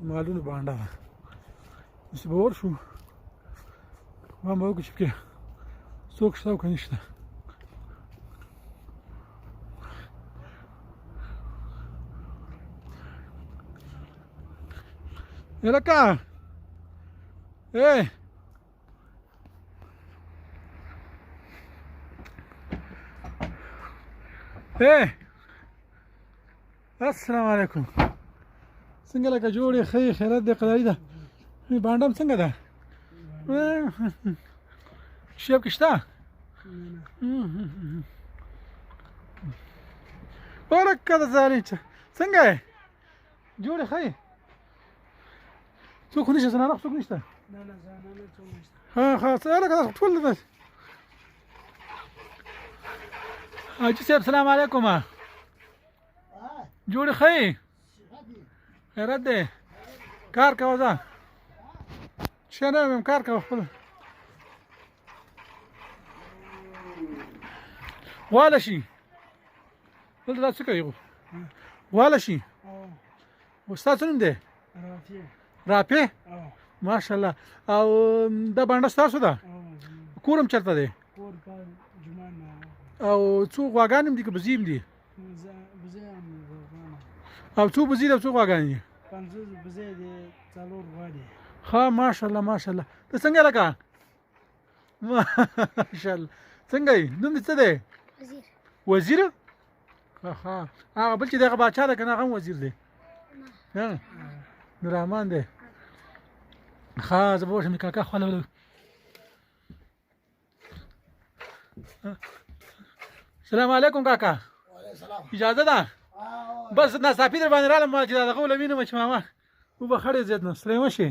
مالونو بانډه ده. اوس به ورشو، ما به وکړو چې پکې څوک شته او که نشته. هلکه ای ای السلام علیکم. څنګه لکه جوړ یې؟ ښه یې؟ خیرت دی؟ قداري ده؟ بانډم څنګه ده؟ شیب کې شته؟ ورکه د ظالم څنګه یې؟ جوړ یې؟ ښه یې؟ څوک خو نشته؟ زنانه خو څوک نشته؟ نه نه، زنانه څوک نشته. ها ها، څه لکه تاسو ټول داسې. حاجي صاحب سلام علیکم. جوړ ښه یې؟ خیرت دی؟ کار کوه ځه. څه نه وایم، کار کوه خپل. غواله شي دلته دا څه کوي؟ غواله شي. ستا څه نوم دی؟ رافع. رافع، ماشاءالله. او دا بانډه ستاسو ده؟ کور هم چېرته دی؟ کور په جومات نه. او څو غواګانې هم دي که بزې هم دي؟ بزې هم غواګانې. او څو بزې دي او څو غواګانې دي؟ 50 بزې دي، 4 غوا دي. ښه، ماشاءالله ماشاءالله. ته څنګه لکه ماشاءالله، څنګه یې؟ نوم دې څه دی؟ وزیر. وزیر؟ ښه، هغه بل چې دغه باچا ده که نه، هغه هم وزیر دی؟ نه، نوررحمان دی. ښه، زه به ورشم د کاکا خوله ولګوم. السلام علیکم کاکا. اجازه ده؟ بس ناڅاپي در باندې رالم چې دا دغه وله وینم چې ماما وبه خړې زیات نه ستړی مه شې.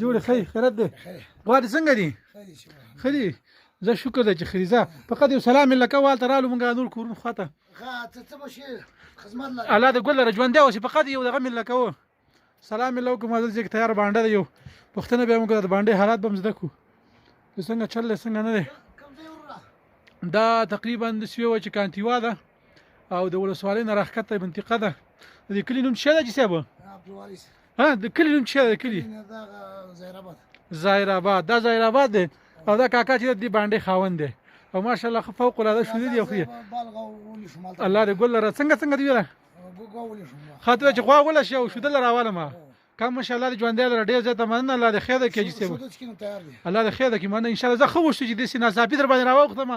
جوړې ښه یې؟ خیرت دی؟ غوا دې څنګه دي؟ ښه دي؟ زه شکر دی چې ښه دي. ځه فقط یو سلام مې لکه والته رالو مونږ نور کورونو خواته. الله دې ګل لره ژوندی اوسې. فقط یو دغه مې لکه و سلام مې له وکړم. دلته کې تیاره بانډه ده، یو پوښتنه بیا موږ د بانډې حالات به هم زده کړو چې څنګه چل دی څنګه نه دی. دا تقریبا داسې وه چې کانتیوا ده او د ولسوالۍ نه راښکته منطقه ده. د دې کلي نوم څه دی حاجي صاحب؟ ها، د کلي نوم څه دی؟ د کلي ظاهر آباد. دا ظاهر آباد دی. او دا کاکا چې د دې بانډې خاوند دی او ماشاءالله ښه فوق العاده شودې دي. او ښه الله دې ګل لره. څنګه څنګه دی ویله؟ ښه، ته چې غوا وله شي او شوده له راولم کم. ماشاءالله دې ژوندی لره. ډېر زیاته مننه، الله دې خیر درکړي حاجي صاحب، الله دې خیر درکړي. مننه. انشاءالله زه ښه وشو چې داسې ناڅاپي در باندې راوښتم.